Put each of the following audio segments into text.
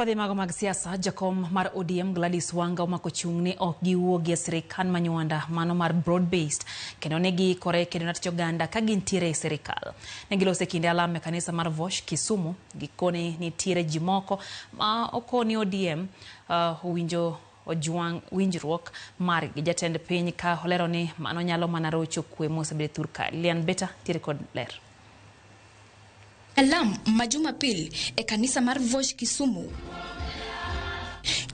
Kwadhi mago mag siasa, jakom mar ODM Gladys Wanga omako chung' ni ok giwuogi e sirikal manywanda mano mar broad based kendo ne giikore kedo ne tich oganda ka gintiere e sirikal. Ne giloso e kinde alam e kanisa mar Vosh, Kisumu. Gikoni nitiere ji moko ma okoni ODM owinjo ojwang' winjruok margi gi jatend piny ka olero ni mano nyalo mana rocho kwe mosebedo e thur ka. Lilian Beta nitiere kod ler. Alam ma Jumapil e kanisa mar Vosh Kisumu.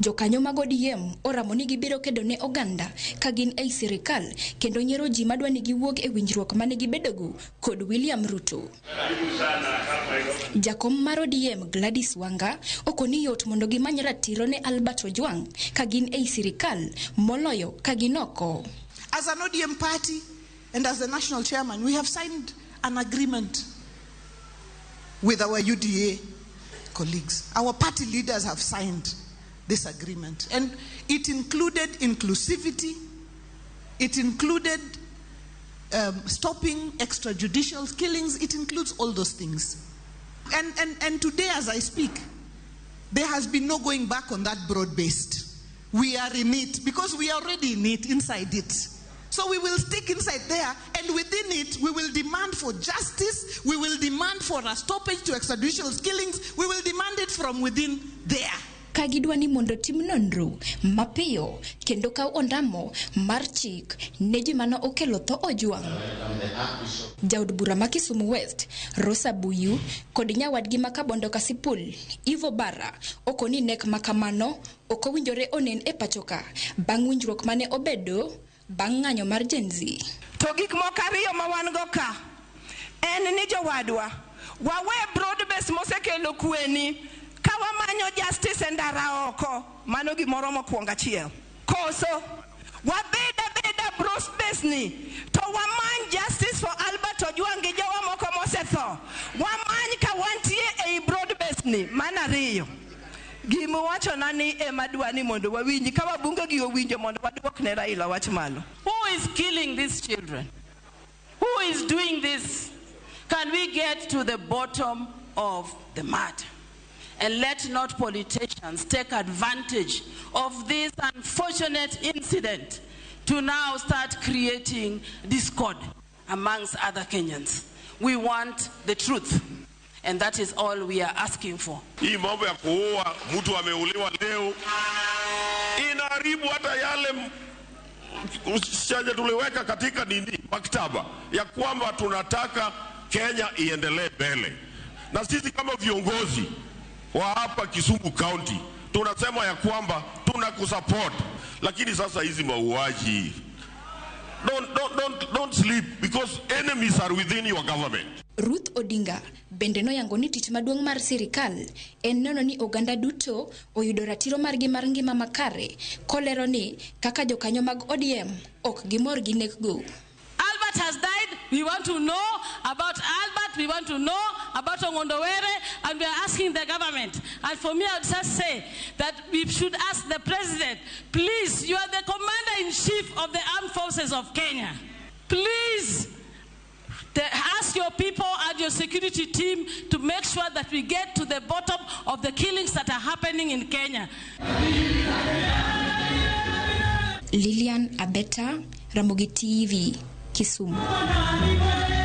Jokanyo mag ODM oramo ni gibiro kedo ne oganda ka gin ei sirikal kendo nyiero ji madwa ni giwuog e winjruok mane gibedogo kod William Ruto. Jakom mar ODM Gladys Wanga okoni yot mondo gimany ratiro ne Albert Ojwang ka gin ei sirikal moloyo ka gin oko. As an ODM party and as the national chairman, we have signed an agreement with our UDA colleagues. Our party leaders have signed this agreement. And it included inclusivity, it included stopping extrajudicial killings, it includes all those things. And today, as I speak, there has been no going back on that broad-based. We are in it because we are already in it, inside it. So we will stick inside there, and within it, we will demand for justice, we will demand for a stoppage to extrajudicial killings, we will demand it from within there. Ka gidwa ni mondo tim nonro mapiyo kendo kaw ondamo mar chik ne ji mane okelo tho Ojwang. Jaod bura ma Kisumu West, Rosa Buyu, kod nyawadgi ma Kabondo Kasipul, Ivo Bara, okoni nek ma kamano ok owinjore onen e pachoka bang' winjruok mane obedo bang' ng'anyo mar Gen Z. To gik moko ariyo ma wan go ka en ni jowadwa wawe broad base mosekelo kweni ka wamanyo justice e ndara oko, mano gimoro mokwongo achiel. Koso wabed abeda broad base ni to wamany justice for Albert Ojwang gi jowa moko mosetho, wamany ka wantie ei broad base ni. Mano ariyo. Gima wachona ni ema dwa ni mondo wawinji ka wabunge gi owinjo mondo waduok ne Raila wach malo. Who is killing these children? Who is doing this? Can we get to the bottom of the matter? And let not politicians take advantage of this unfortunate incident to now start creating discord amongst other Kenyans. We want the truth, and that is all we are asking for. Hii mambo ya kuua mtu ameuliwa leo inaharibu hata yale chaja tuliweka katika nini maktaba ya kwamba tunataka Kenya iendelee mbele, na sisi kama viongozi wa hapa Kisumu County tunasema ya kwamba tunakusupport, lakini sasa hizi mauaji, don't sleep because enemies are within your government. Ruth Odinga bende noyango ni tich maduong' mar sirikal en neno ni oganda duto oyudo ratiro margi mar ngima makare, kolero ni kaka jokanyo mag ODM ok gimor gi nekgo. Albert has died. We want to know about Albert. We want to know about Ong'ondo Were, and we are asking the government. And for me, I would just say that we should ask the president, please, you are the commander-in-chief of the armed forces of Kenya. Please, ask your people and your security team to make sure that we get to the bottom of the killings that are happening in Kenya. Lilian Abeta, Ramogi TV, Kisumu.